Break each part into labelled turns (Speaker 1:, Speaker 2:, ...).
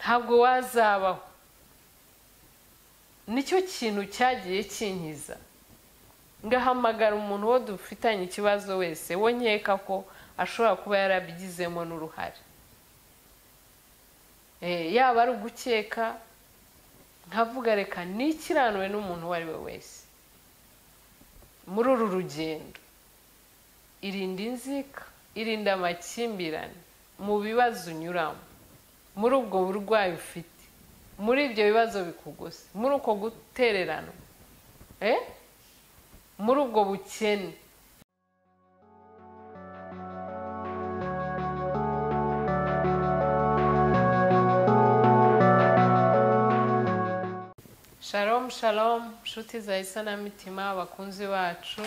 Speaker 1: Ntabwo wazabaho. Nicyo kintu cyagiye kinkiza, ngahamagara umuntu wo dufitanye ikibazo wese, wo nkeka ko ashobora kuba yarabigizemo n'uruhare, yaba ari ugukeka, nkavuga reka nikiranwe n'umuntu uwo ari we wese muri uru rugendo. Irinda inzika, irinda amakimbirane mu bibazo unyuramo, muri ubwo burwayi ufite, muri ibyo bibazo bikugose, muri uko gutererana, muri ubwo bukene. Shalom shalom, nshuti za Isanamitima, abakunzi bacu,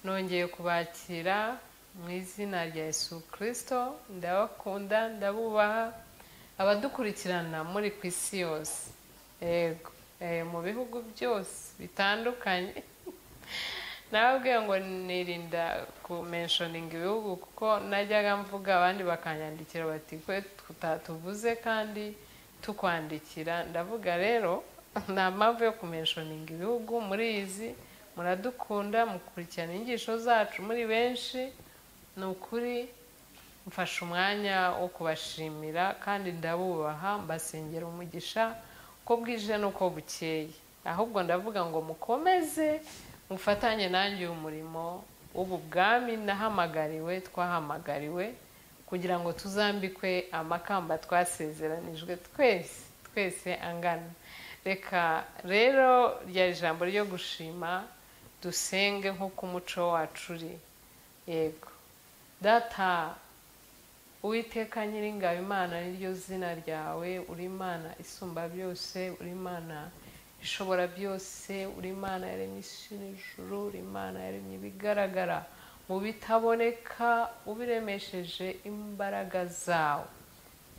Speaker 1: nongeye kubakira mu izina rya Yesu Kristo. Ndabakunda, ndabubaha, abadukurikirana muri ku isi yose, yego, mu bihugu byose bitandukanye. Nababwiye ngo nirinda kumenshoninga ibihugu, kuko najyaga mvuga abandi bakanyandikira bati kwe tutatuvuze kandi tukwandikira. Ndavuga rero nta mpamvu yo kumenshoninga ibihugu, muri izi muradukunda, mukurikirana inyigisho zacu muri benshi. Ni ukuri mfashe umwanya wo kubashimira kandi ndabubaha, mbasengera umugisha uko bwije n'uko bukeye. Ahubwo ndavuga ngo mukomeze mufatanye nanjye uyu murimo w'ubu bwami nahamagariwe, twahamagariwe kugira ngo tuzambikwe amakamba twasezeranijwe twese twese angana. Reka rero rya ijambo ryo gushima dusenge nk'uko umuco wacu uri. Yego Data Uwiteka Nyiringabo, Imana niryo zina ryawe, uri Imana isumba byose, uri Imana ishobora byose, uri Imana yaremye isi n'ijuru, uri Imana yaremye ibigaragara mu bitaboneka, ubiremesheje imbaraga zawe.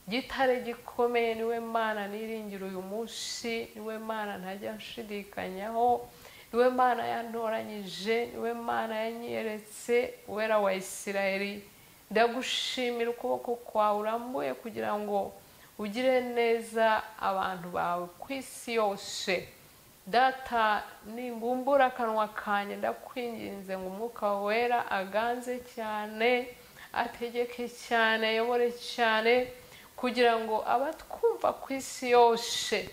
Speaker 1: Gitare gikomeye, niwe Mana niringira uyu munsi, niwe Mana ntajya nshidikanyaho, niwe Mana yantoranyije, niwe Mana yanyeretse, Uwera wa Isirayeli. Ndagushimira ukuboko kwawe urambuye kugira ngo ugire neza abantu bawe ku isi yose. Data, nimbumbura akanwa kanjye, ndakwinginze ngo Umwuka Wera aganze cyane, ategeke cyane, ayobore cyane, kugira ngo abatwumva ku isi yose,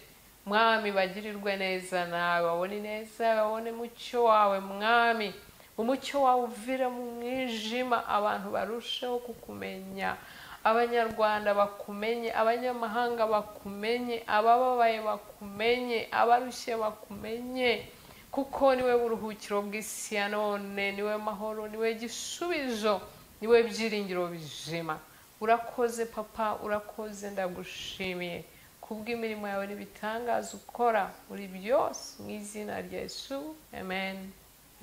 Speaker 1: Mwami, bagirirwe neza nawe, babone neza, babone mucyo wawe Mwami, umucyo wawe uvira mu mwijima, abantu barusheho kukumenya, Abanyarwanda bakumenye, abanyamahanga bakumenye, abababaye bakumenye, abarushye bakumenye, kuko niwe buruhukiro bw'isi ya none, niwe mahoro, niwe gisubizo, niwe byiringiro bizima. Urakoze Papa, urakoze, ndagushimiye kubw'imirimo yawe n'ibitangaza ukora muri byose, mu izina rya Yesu, amen,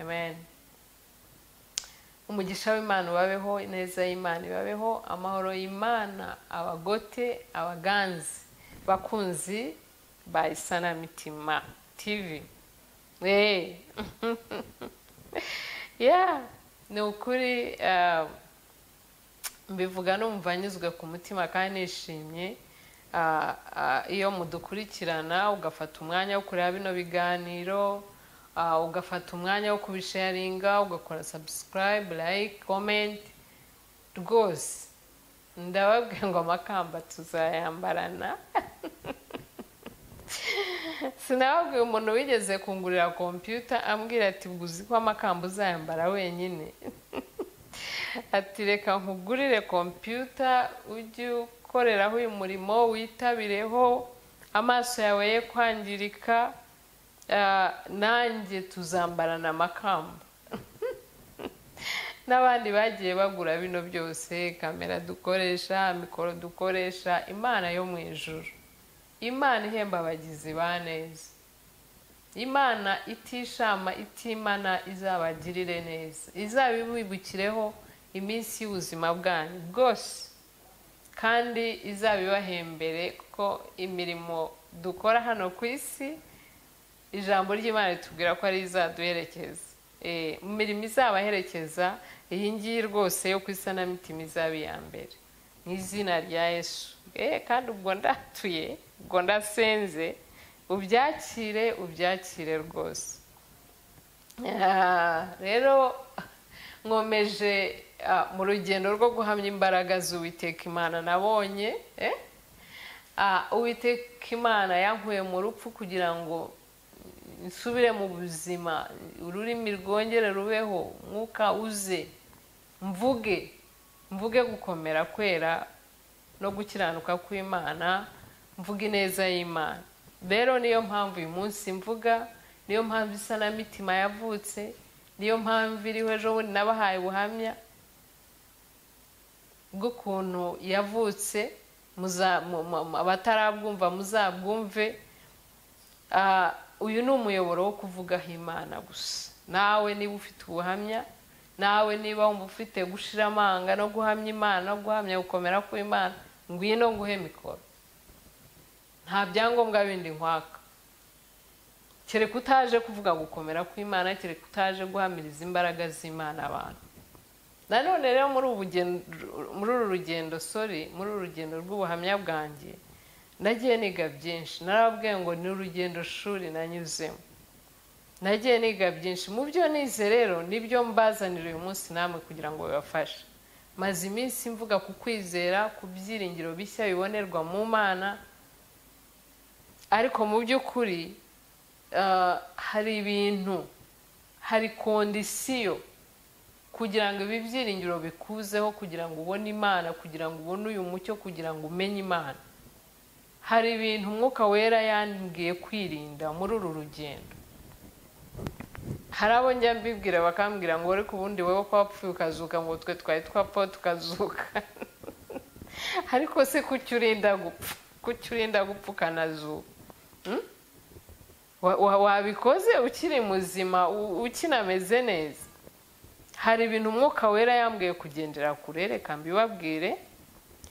Speaker 1: amen. Umugisha w'Imana ubabeho, ineza y'Imana ibabeho, amahoro y'Imana abagote, abaganzi, bakunzi ba Isanamitima TV. Ni ukuri mbivuga numva nyuzwe ku mutima kandi nishimye. Iyo mudukurikirana ugafata umwanya wo kureba bino biganiro, ugafata umwanya wo kubisharinga, ugakora subscribe, like, comment, rwose ndababwiye ngo amakamba tuzayambarana. Sinababwiye umuntu wigeze kungurira computer ambwira ati uzi ko amakamba uzayambara wenyine, ati reka nkugurire computer ujye ukoreraho uyu murimo, witabireho, amaso yawe ye kwangirika, nanjye tuzambarana amakamba. N'abandi bagiye bagura bino byose, kamera dukoresha, mikoro dukoresha, Imana yo mu ijuru, Imana ihemba abagizi ba neza, Imana itishama itimana, izabagirire neza, izabibibukireho iminsi y'ubuzima bwanyu bwose, kandi izabibahembere, kuko imirimo dukora hano ku isi, ijambo ry'Imana ritubwira ko ari izaduherekeza. Mu mirimo izabaherekeza, iyi ngiyi rwose yo ku Isanamitima izaba iya mbere, mu izina rya Yesu. Kandi ubwo ndatuye, ubwo ndasenze, ubyakire, ubyakire rwose. Rero nkomeje mu rugendo rwo guhamya imbaraga z'Uwiteka Imana nabonye. Uwiteka Imana yankuye mu rupfu kugira ngo nsubire mu buzima, ururimi rwongere rubeho, umwuka uze, mvuge mvuge gukomera kwera no gukiranuka kw'Imana, mvuge ineza y'Imana. Rero niyo mpamvu uyu munsi mvuga, niyo mpamvu isanamitima yavutse, niyo mpamvu iriho. Ejo bundi nabahaye ubuhamya bw'ukuntu yavutse, abatarabwumva muzabwumve. Uyu ni umuyoboro wo kuvugaho Imana gusa. Nawe niba ufite ubuhamya, nawe niba wumva ufite gushira amanga no guhamya Imana, no guhamya gukomera kw'Imana, ngwino nguhe mikoro. Nta byangombwa bindi nkwaka, kereka utaje kuvuga gukomera kw'Imana, kereka utaje guhamiriza imbaraga z'Imana abantu. Nanone rero muri uru rugendo, sorry, muri uru rugendo rw'ubuhamya bwanjye, nagiye niga byinshi. Narababwiye ngo ni urugendo shuri nanyuzemo, nagiye niga byinshi. Mu byo nize rero nibyo mbazanira uyu munsi namwe kugira ngo bibafashe. Maze iminsi mvuga ku kwizera, ku byiringiro bishya bibonerwa mu Mana, ariko mu by'ukuri hari ibintu, hari kondisiyo kugira ngo ibi byiringiro bikuzeho, kugira ngo ubone Imana, kugira ngo ubone uyu mucyo, kugira ngo umenye Imana. Hari ibintu Umwuka Wera yambwiye kwirinda muri uru rugendo. Hari abo njya mbibwira bakambwira ngo ariko ubundi wowe ko wapfuye ukazuka, ngo twe twari twapfa tukazuka. Ariko se kuki urinda gupfa? Kuki urinda gupfa ukanazuka? Wabikoze ukiri muzima, ukinameze neza. Hari ibintu Umwuka Wera yambwiye kugendera kure, reka mbibabwire.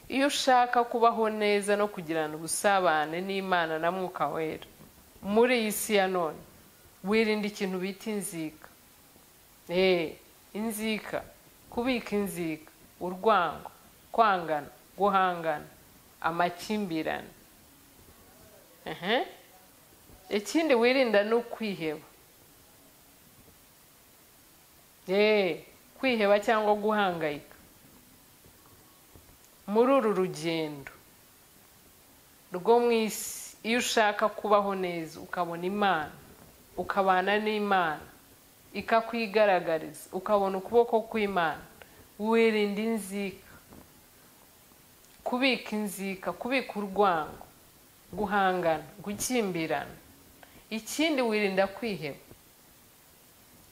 Speaker 1: Iyo ushaka kubaho neza no kugirana ubusabane n'Imana na Mwuka Wera muri iyi si ya none, wirinda ikintu bita inzika. Inzika, kubika inzika, urwango, kwangana, guhangana, amakimbirane. Ikindi wirinda ni ukwiheba. Kwiheba cyangwa guhangayika. Muri uru rugendo rwo mu isi, iyo ushaka kubaho neza, ukabona Imana, ukabana n'Imana, ikakwigaragariza, ukabona ukuboko kw'Imana, wirinda inzika, kubika inzika, kubika urwango, guhangana, gukimbirana. Ikindi wirinda kwiheba,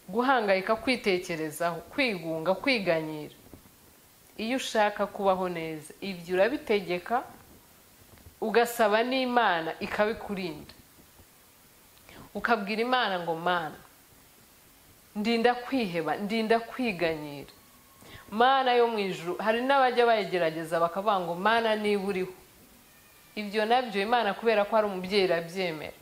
Speaker 1: guhangayika, kwitekerezaho, kwigunga, kwiganyira. Iyo ushaka kubaho neza, ibyo urabitegeka, ugasaba n'Imana ikabikurinda. Ukabwira Imana ngo Mana, ndinda kwiheba, ndinda kwiganyira. Mana yo mu ijuru, hari n'abajya bayigerageza bakavuga ngo Mana niba uriho. Ibyo nabyo Imana kubera ko ari umubyeyi irabyemera.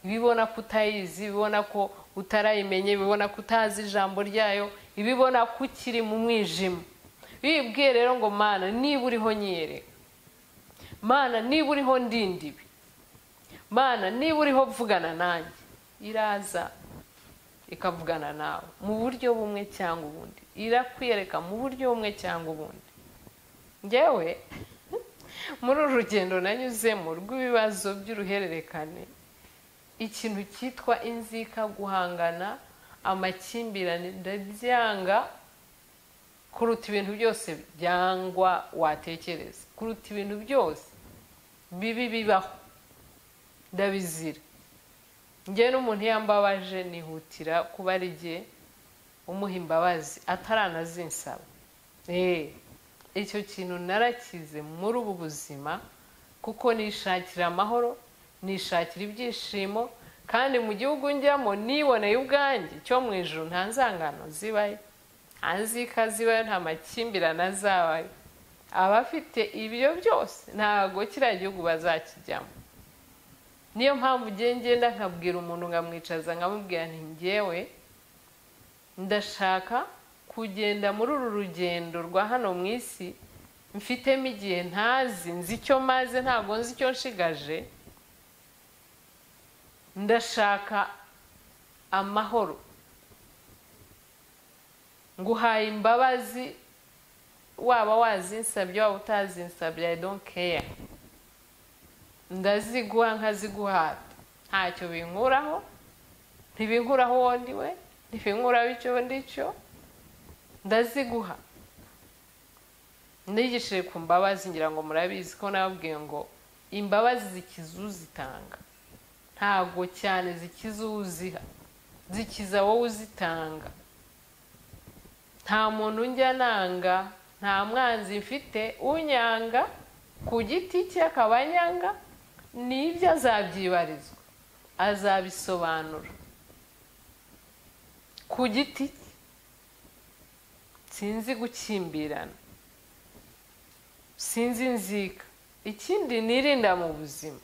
Speaker 1: Ibibona ko utayizi, ibibona ko utarayimenye, ibibona ko utazi ijambo ryayo, ibibona ko ukiri mu mwijima. Bibwiye rero ngo Mana niba uriho nyiyereka, Mana niba uriho ndindibi, Mana niba uriho vugana nanjye, iraza ikavugana nawe mu buryo bumwe cyangwa ubundi, irakwiyereka mu buryo bumwe cyangwa ubundi. Njyewe muri uru rugendo nanyuzemo rw'ibibazo by'uruhererekane, ikintu cyitwa inzika, guhangana, amakimbirane ndabyanga kuruta ibintu byose byangwa watekereza, kuruta ibintu byose bibi bibaho, ndabizira. Njye n'umuntu yambabaje nihutira kuba ari jye umuha imbabazi ataranazinsaba. Icyo kintu narakize muri ubu buzima, kuko nishakira amahoro, nishakira ibyishimo, kandi mu gihugu njyamo niboneye ubwanjye cyo mu ijuru nta nzangano zibayo, nta nzika zibayo, nta makimbirane azabayo. Abafite ibyo byose ntago kiriya gihugu bazakijyamo. Niyo mpamvu ngenda nkabwira umuntu, nkamwicaza nkamubwira nti njyewe ndashaka kugenda muri uru rugendo rwa hano mu isi mfitemo igihe ntazi, nzi icyo maze ntabwo nzi icyo nshigaje. Ndashaka amahoro, nguhaye imbabazi, waba wazinsabye waba utazinsabye, I don't care, ndaziguha nkaziguhata, ntacyo binkuraho, ntibinkuraho uwo ndi we, ntibinkuraho icyo ndi cyo, ndaziguha. Nigishije ku mbabazi, ngira ngo murabizi ko nababwiye ngo imbabazi zikiza uzitanga, ntabwo cyane zikiza uziha, zikiza wowe uzitanga. Nta muntu njya nanga, nta mwanzi mfite unyanga ku giti cye akaba anyanga, nibyo azabyibarizwa, azabisobanura ku giti cye. Sinzi gukimbirana, sinzi inzika. Ikindi nirinda mu buzima,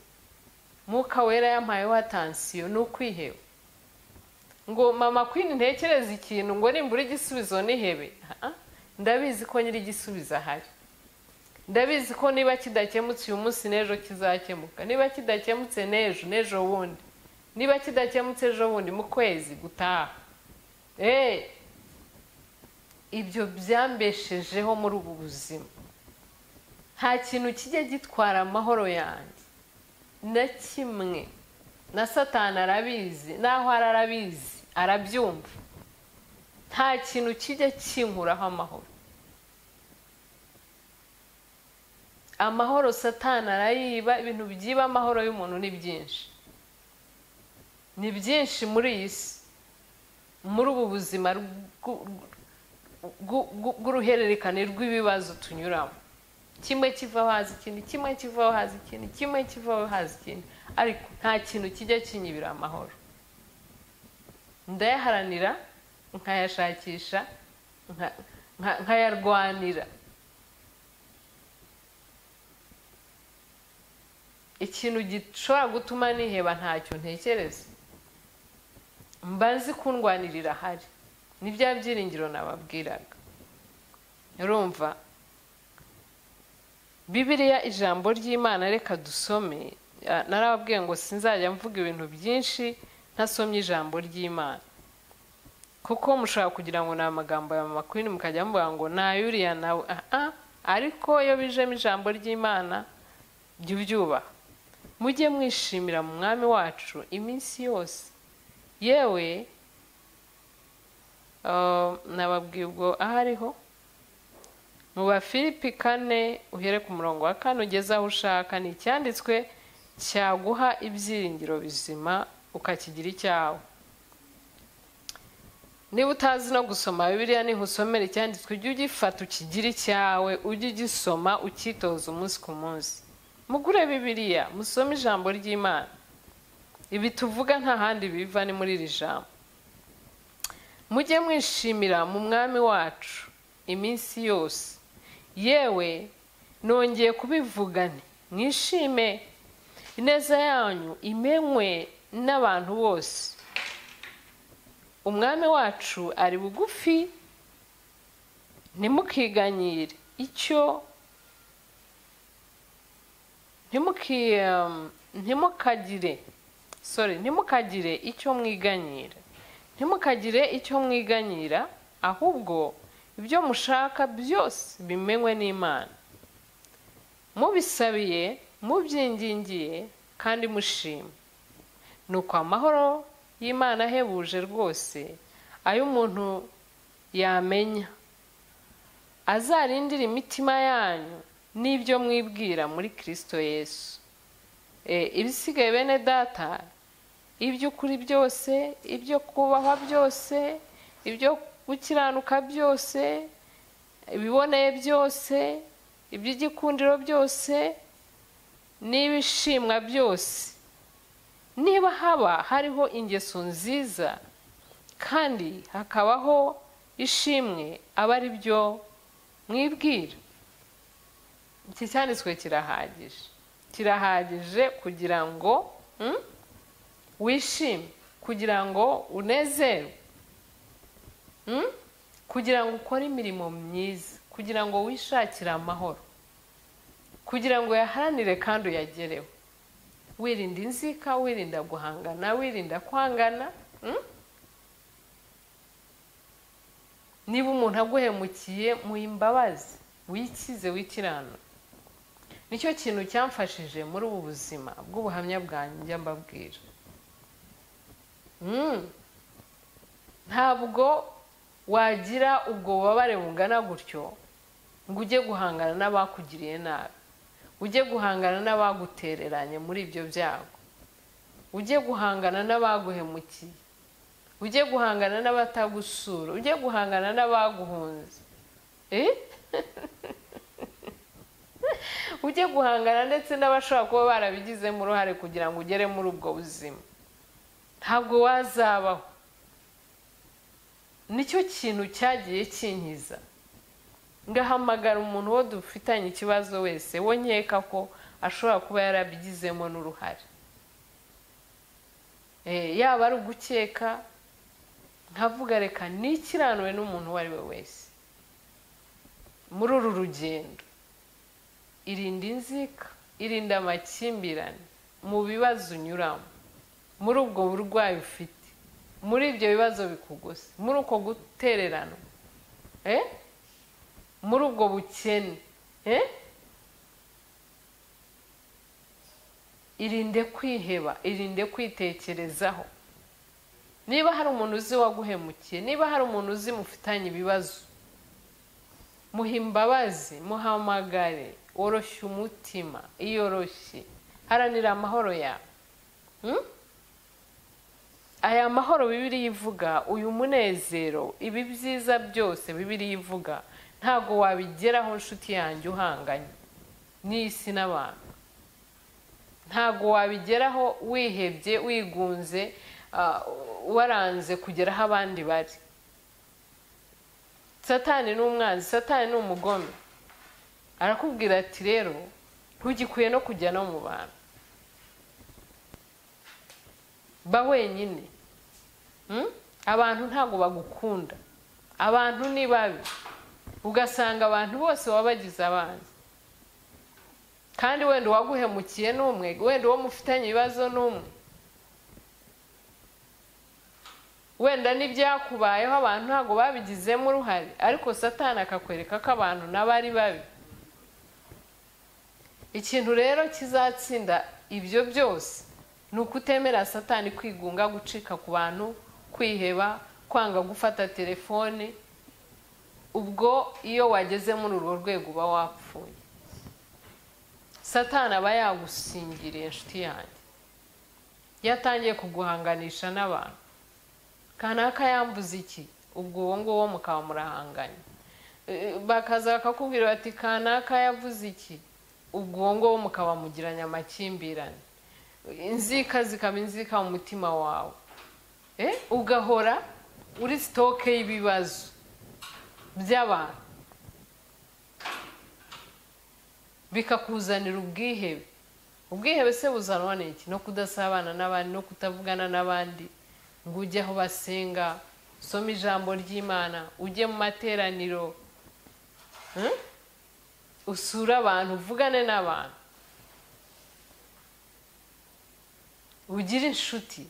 Speaker 1: Mwuka Wera yampayeho atansiyo, ni ukwiheba. Ngo mama Queen ntekereza ikintu ngo nimbura igisubizo nihebe, ndabizi ko nyiri igisubizo ahari, ndabizi ko niba kidakemutse uyu munsi n'ejo kizakemuka, niba kidakemutse n'ejo n'ejo bundi, niba kidakemutse ejo bundi mu kwezi gutaha. Ibyo byambeshejeho muri ubu buzima. Nta kintu kijya gitwara amahoro yanjye na kimwe, na Satani arabizi, naho arabizi, arabyumva. Nta kintu kijya kinkuraho amahoro. Amahoro Satani arayiba, ibintu byiba amahoro y'umuntu ni byinshi, ni byinshi muri iyi si, muri ubu buzima bw'uruhererekane rw'ibibazo tunyuramo. Kimwe kivaho haza ikindi, kimwe kivaho haza ikindi, kimwe kivaho haza ikindi, ariko nta kintu kijya kinyibira amahoro. Ndayaharanira, nkayashakisha, nkayarwanira. Ikintu gishobora gutuma niheba ntacyo ntekereza, mba nzi kundwanirira ahari. Ni bya byiringiro nababwiraga. Urumva Bibiliya, ijambo ry'Imana, reka dusome. Narababwiye ngo sinzajya mvuga ibintu byinshi ntasomye ijambo ry'Imana, kuko mushobora kugira ngo ni amagambo ya mama Queen, mukajya muvuga ngo nayuriya nawe, ariko iyo bijemo ijambo ry'Imana jya ubyubaha. Mujye mwishimira mu Mwami wacu iminsi yose. Yewe nababwiye ubwo ahariho mu Bafilipi 4 uhere ku murongo wa 4 ugeze aho ushaka, ni icyanditswe cyaguha ibyiringiro bizima ukakigira icyawe. Niba utazi no gusoma Bibiliya, nihusomera icyanditswe ujye ugifata ukigira icyawe, ujye ugisoma ukitoza umunsi ku munsi. Mugure Bibiliya, musome ijambo ry'Imana. Ibi tuvuga nta handi biva, ni muri iri jambo. Mujye mwishimira mu Mwami wacu iminsi yose. Yewe nongeye kubivuga nti mwishime, ineza yanyu imenywe n'abantu bose. Umwami wacu ari bugufi, ntimukiganyire icyo, ntimukagire icyo mwiganyira, ntimukagire icyo mwiganyira, ahubwo ibyo mushaka byose bimenywe n'Imana, mubisabiye, mubyingingiye kandi mushima. Nuko amahoro y'Imana ahebuje rwose ayo umuntu yamenya, azarindira imitima yanyu n'ibyo mwibwira muri Kristo Yesu. Ibisigaye bene data, iby'ukuri byose, ibyo kubahwa byose, ibyo gukiranuka byose, ibiboneye byose, iby'igikundiro byose, n'ibishimwa byose, niba haba hariho ingeso nziza kandi hakabaho ishimwe, aba ari byo mwibwira. Iki cyanditswe kirahagije, kirahagije kugira ngo wishime, kugira ngo unezerwe, kugira ngo ukore imirimo myiza, kugira ngo wishakire amahoro. Kugira ngo uyaharanire kandi uyagereho, wirinda inzika, wirinda guhangana, wirinda kwangana. Niba umuntu aguhemukiye, muhe imbabazi, wikize, wikiranure. Nicyo kintu cyamfashije muri ubu buzima bw'ubuhamya bwanjye njya mbabwira. Ntabwo wagira ubwo bubabare bungana gutyo ngo ujye guhangana n'abakugiriye nabi, ujye guhangana n'abagutereranye muri ibyo byago, ujye guhangana n'abaguhemukiye, ujye guhangana n'abatagusura, ujye guhangana n'abaguhunze, ujye guhangana ndetse n'abashobora kuba barabigizemo uruhare kugira ngo ugere muri ubwo buzima. Ntabwo wazabaho. Nicyo kintu cyagiye kinkiza, ngahamagara umuntu wo dufitanye ikibazo wese wo nkeka ko ashobora kuba yarabigizemo n'uruhare, yaba ari ugukeka, nkavuga reka nikiranure n'umuntu uwo ari we wese muri uru rugendo. Irinda inzika, irinda amakimbirane mu bibazo unyuramo, muri ubwo burwayi ufite, muri ibyo bibazo bikugose, muri uko gutererana, muri ubwo bukene. Irinde kwiheba, irinde kwitekerezaho. Niba hari umuntu uzi waguhemukiye, niba hari umuntu uzi mufitanye ibibazo, muhe imbabazi, muhamagare, woroshye umutima, iyoroshye, haranira amahoro yawe. Aya mahoro Bibiliya ivuga, uyu munezero, ibi byiza byose Bibiliya ivuga, ntabwo wabigeraho nshuti yanjye uhanganye n'isi n'abantu. Ntabwo wabigeraho wihebye, wigunze, waranze kugera aho abandi bari. Satani ni umwanzi, Satani ni umugome. Arakubwira ati rero ntugikwiye no kujya no mu bantu, ba wenyine. Abantu ntabwo bagukunda, abantu ni babi, ugasanga abantu bose wabagize abanzi. Kandi wenda uwaguhemukiye ni umwe, wenda uwo mufitanye ibibazo ni umwe, wenda n'ibyakubayeho abantu ntabwo babigizemo uruhare, ariko Satani akakwereka ko abantu nabo ari babi. Ikintu rero kizatsinda ibyo byose ni ukutemera Satani kwigunga, gucika ku bantu, kwiheba, kwanga gufata telefone. Ubwo iyo wageze muri urwo rwego uba wapfuye. Satani aba yagusingiriye inshuti yanjye, yatangiye kuguhanganisha n'abantu. Kanaka yambuze iki, ubwo uwo nguwo mukaba murahanganye. Bakaza bakakubwira bati kanaka yavuze iki, ubwo uwo nguwo mukaba mugiranye amakimbirane, inzika zikaba inzika mu mutima wawe. Ugahora uri sitoke y'ibibazo by'abantu, bikakuzanira ubwihebe. Ubwihebe se buzanwa n'iki? No kudasabana n'abandi, no kutavugana n'abandi, ngo ujye aho basenga, usome ijambo ry'Imana, ujye mu materaniro, usure abantu, uvugane n'abantu, ugire inshuti.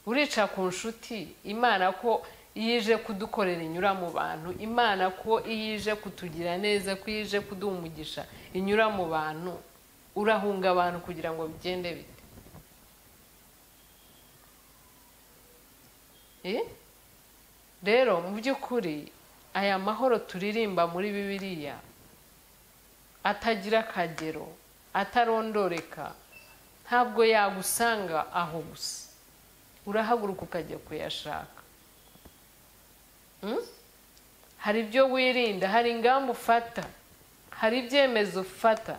Speaker 1: Urica ku nshuti. Imana ko iyo ije kudukorera inyura mu bantu, Imana ko iyo ije kutugira neza, ko iyo ije kuduha umugisha inyura mu bantu. Urahunga abantu kugira ngo bigende bite? Rero mu by'ukuri aya mahoro turirimba muri Bibiliya atagira akagero, atarondoreka, ntabwo yagusanga aho gusa. Urahaguruka ukajya kuyashaka. Hari ibyo wirinda, hari ingamba ufata, hari ibyemezo ufata.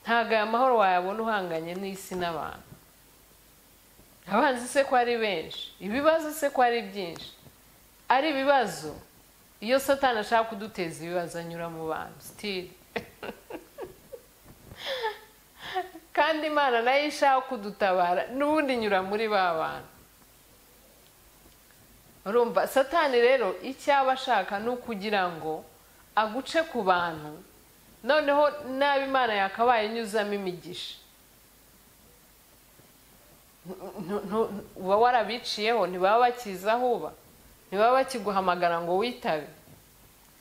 Speaker 1: Ntabwo aya mahoro wayabona uhanganye n'isi n'abantu. Abanzi se ko ari benshi, ibibazo se ko ari byinshi. Ari ibibazo, iyo Satani ashaka kuduteza ibibazo anyura mu bantu still. Kandi Imana nayo ishaka kudutabara n'ubundi inyura muri ba bantu. Urumva Satani rero icyo aba ashaka ni ukugira ngo aguce ku bantu, noneho nabi Imana yakabaye inyuzamo imigisha, uba warabiciyeho, ntibaba bakiza aho uba, ntibaba bakiguhamagara ngo witabe.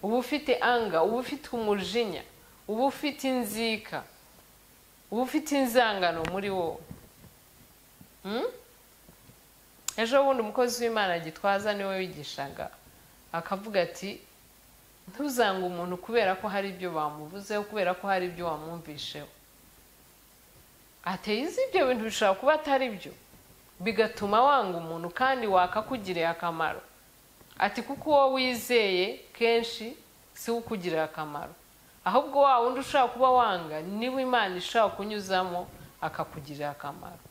Speaker 1: Uba ufite anga, uba ufite umujinya, uba ufite inzika, uba ufite inzangano muri wowe. Ejo bundi umukozi w'Imana Gitwaza niwe wigishaga, akavuga ati ntuzange umuntu kubera ko hari ibyo bamuvuzeho, kubera ko hari ibyo wamwumvisheho. Ateye ibyo bintu bishobora kuba atari byo, bigatuma wanga umuntu kandi wakakugiriye akamaro. Ati kuko uwo wizeye kenshi si we ukugirira akamaro, ahubwo wa wundi ushobora kuba wanga niwe Imana ishobora kunyuzamo akakugirira akamaro.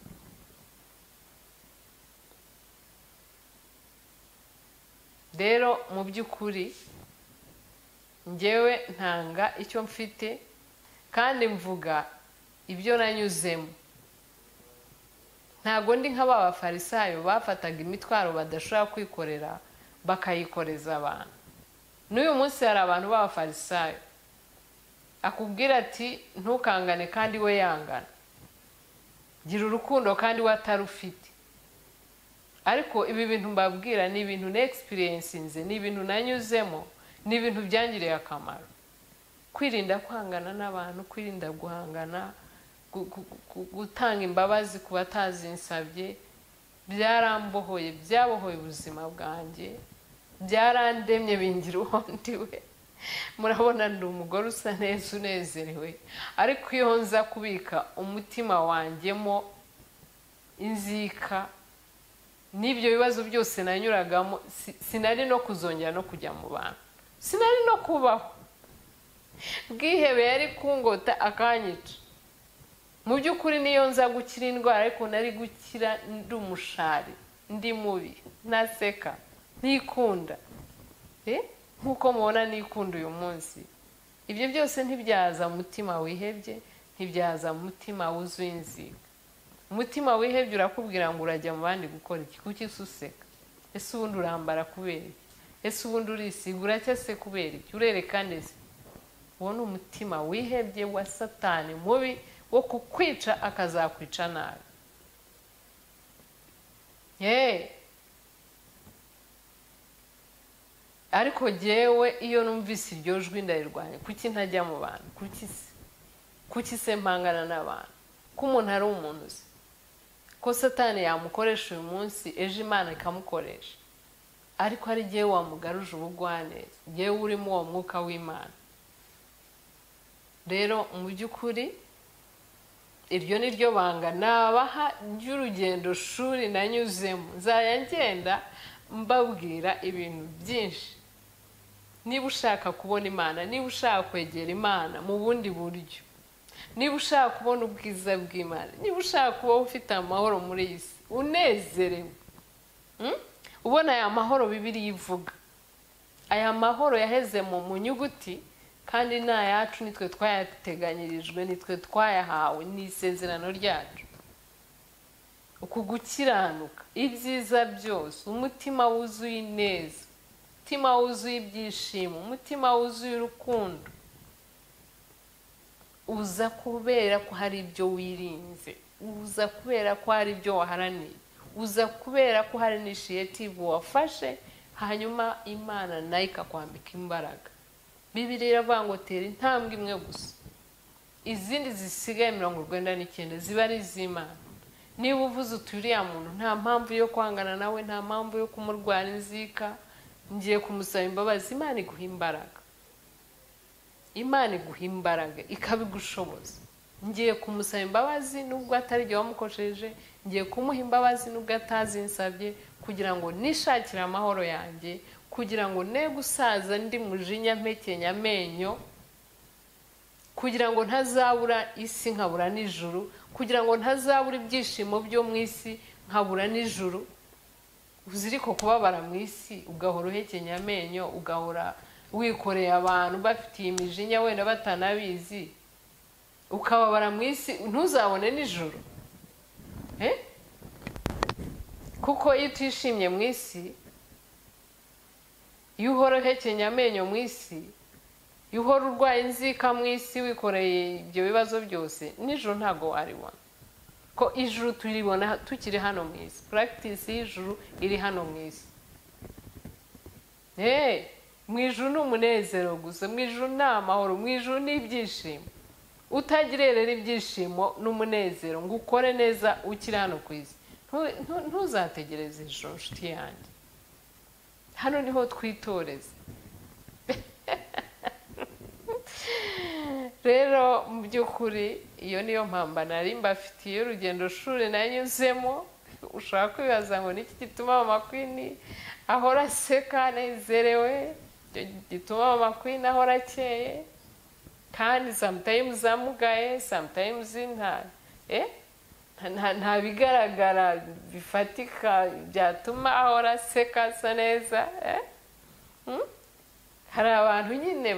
Speaker 1: Rero mu by'ukuri njyewe ntanga icyo mfite kandi mvuga ibyo nanyuzemo. Ntabwo ndi nka ba bafarisayo bafataga imitwaro badashobora kwikorera bakayikoreza abantu. N'uyu munsi hari abantu b'abafarisayo akubwira ati ntukangane kandi we yangana, gira urukundo kandi we atarufite. Ariko ibi bintu mbabwira ni ibintu na-experiencinze, ni ibintu nanyuzemo, ni ibintu byangiriye akamaro. Kwirinda kwangana n'abantu, kwirinda guhangana, gutanga imbabazi ku batazinsabye, byarambohoye, byabohoye ubuzima bwanjye, byarandemye bingira uwo ndiwe. Murabona ndi umugore usa neza unezerewe, ariko iyo nza kubika umutima wanjyemo inzika n'ibyo bibazo byose nanyuragamo, sinari no kuzongera no kujya mu bantu, sinari no kubaho. Bwihebe yari kungota akanyica. Mu by'ukuri niyo nza gukira indwara, ariko nari gukira ndi umushari, ndi mubi, ntaseka, ntikunda. Nkuko mubona nikunda uyu munsi. Ibyo byose ntibyaza umutima wihebye, ntibyaza umutima wuzuye inzika. Umutima wihebye urakubwira ngo urajya mu bandi gukora iki? Kuki useka? Ese ubundi urambara kubera iki? Ese ubundi urisiga uracya se kubera iki? Urereka neza. Uwo ni umutima wihebye wa Satani mubi wo kukwica akazakwica nabi. Ariko jyewe iyo numvise iryo jwi ndarirwanya. Kuki ntajya mu bantu? Kuki se mpangana n'abantu? Ko umuntu ari umuntu se? Ko Satani yamukoresha uyu munsi, ejo Imana ikamukoresha. Ariko ari jyewe wamugaruje ubugwaneza, jyewe urimo uwo mwuka w'Imana. Rero mu by'ukuri iryo ni ryo banga nabaha ry'urugendo shuri nanyuzemo. Nzajya ngenda mbabwira ibintu byinshi. Niba ushaka kubona Imana, niba ushaka kwegera Imana mu bundi buryo, niba ushaka kubona ubwiza bw'Imana, niba ushaka kuba ufite amahoro muri iyi si, unezerewe, ubona aya mahoro Bibiliya ivuga, aya mahoro yaheze mu nyuguti kandi ni ayacu, nitwe twayateganyirijwe, nitwe twayahawe, ni isezerano ryacu. Uku gukiranuka, ibyiza byose, umutima wuzuye ineza, umutima wuzuye ibyishimo, umutima wuzuye urukundo, uza kubera ko hari ibyo wirinze, uza kubera ko hari ibyo waharaniye, uza kubera ko hari initiative wafashe, hanyuma Imana nayo ikakwambika imbaraga. Bibiliya iravuga ngo tera intambwe imwe gusa, izindi zisigaye 99 ziba ari iz'Imana. Niba uvuze uti uriya muntu nta mpamvu yo kwangana nawe, nta mpamvu yo kumurwara inzika, ngiye kumusaba imbabazi, Imana iguha imbaraga. Imana iguha imbaraga ikabigushoboza. Ngiye kumusaba imbabazi nubwo atari jye wamukosheje, ngiye kumuha imbabazi nubwo atazinsabye, kugira ngo nishakire amahoro yanjye, kugira ngo ne gusaza ndi mujinya mpekenya amenyo, kugira ngo ntazabura isi nkabura n'ijuru, kugira ngo ntazabura ibyishimo byo mu isi nkabura n'ijuru. Uziriko kubabara mu isi ugahora uhekenya amenyo, ugahora wikoreye abantu bafitiye imijinya wenda batanabizi, ukababara mu isi ntuzabone n'ijuru. Kuko iyo utishimye mu isi Iyo uhora uhekenya amenyo mu isi, iyo uhora urwaye inzika mu isi, wikoreye ibyo bibazo byose, nijoro ntabwo waribona. Ko ijuru turibona tukiri hano mu isi. Practice y'ijuru iri hano mu isi. Mu ijuru ni umunezero gusa, mu ijuru ni amahoro, mu ijuru ni ibyishimo. Utagiriye rero ibyishimo n'umunezero ngo ukore neza ukiri hano ku isi, ntuzategereze ijuru, nshuti yanjye. Hano niho twitoreza. Rero mu by'ukuri iyo niyo mpamba nari mbafitiye urugendo shuri nanyuzemo. Ushobora kwibaza ngo niki gituma Mama Queen ahora aseka anezerewe, gituma Mama Queen ahora akeye, kandi sometimes amugaye, sometimes nta bigaragara bifatika byatuma ahora aseka asa neza. Hari abantu nyine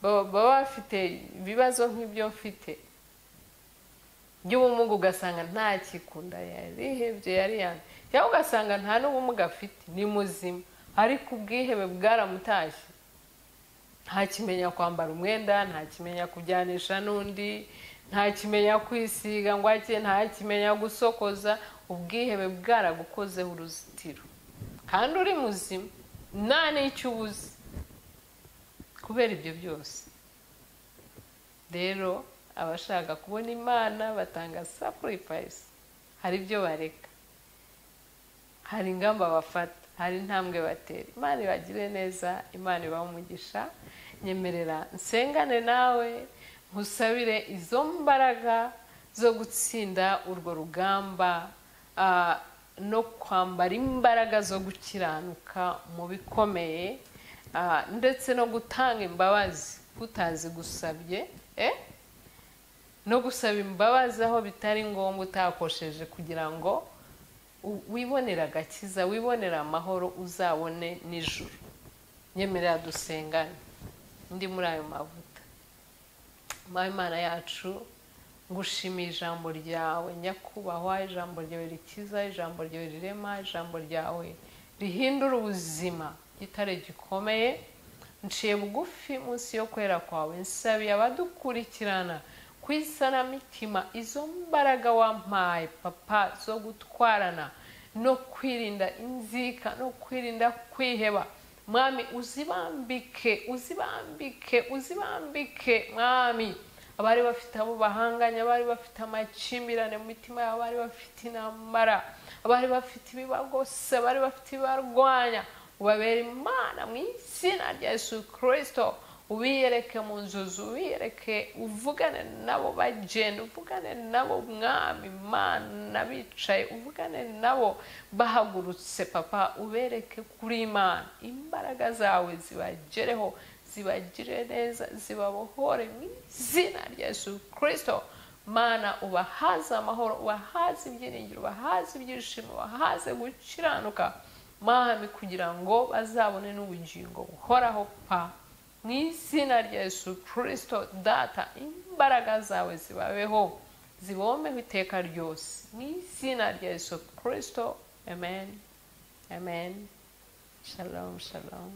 Speaker 1: baba bafite ibibazo nk'ibyo mfite by'ubumuga, ugasanga nta kikunda, yarihebye, yari cyangwa ugasanga nta n'ubumuga afite, ni muzima, ariko ubwihebe bwaramutashye. Ntakimenya kwambara umwenda, ntakimenya kujyanisha n'undi, ntakimenya kwisiga ngo ake, ntakimenya gusokoza. Ubwihebe bwaragukozeho uruzitiro, kandi uri muzima nta n'icyo ubuze kubera ibyo byose. Rero abashaka kubona Imana batanga sacrifice, hari ibyo bareka, hari ingamba bafata, hari intambwe batera. Imana ibagire neza, Imana ibahe umugisha. Nyemerera nsengane nawe, nkusabire izo mbaraga zo gutsinda urwo rugamba, no kwambara imbaraga zo gukiranuka mu bikomeye, ndetse no gutanga imbabazi kutazigusabye, no gusaba imbabazi aho bitari ngombwa utakosheje, kugira ngo wibonere agakiza, wibonere amahoro, uzabone n'ijuru. Nyemerera dusengane ndi muri ayo mavuta. Imana yacu, ngushimiye ijambo ryawe nyakubahwa, ijambo ryawe rikiza, ijambo ryawe rirema, ijambo ryawe rihindura ubuzima, gitare gikomeye. Nciye bugufi munsi yo kwera kwawe, nsabiye abadukurikirana ku isanamitima izo mbaraga wampaye papa zo gutwarana no kwirinda inzika no kwirinda kwiheba. Mwami uzibambike, uzibambike, uzibambike Mwami. Abari bafite abo bahanganye, abari bafite amakimbirane mu mitima yabo, abari bafite intambara, abari bafite ibibagose, abari bafite ibibarwanya, ubabere Imana mu izina rya Yesu Kristo. Ubiyereke mu nzozi, ubiyereke, uvugane nabo bagenda, uvugane nabo Mwami Imana bicaye, uvugane nabo bahagurutse papa, ubereke kuri Imana. Imbaraga zawe zibagereho, zibagire neza, zibabohore mu izina rya Yesu Kristo. Mana ubahaze amahoro, ubahaze ibyiringiro, ubahaze ibyishimo, ubahaze gukiranuka Mwami, kugira ngo bazabone n'ubugingo buhoraho pa mu izina rya Yesu Kristo. Data, imbaraga zawe zibabeho, zibomeho iteka ryose mu izina rya Yesu Kristo. Amen, amen. Shalom, shalom.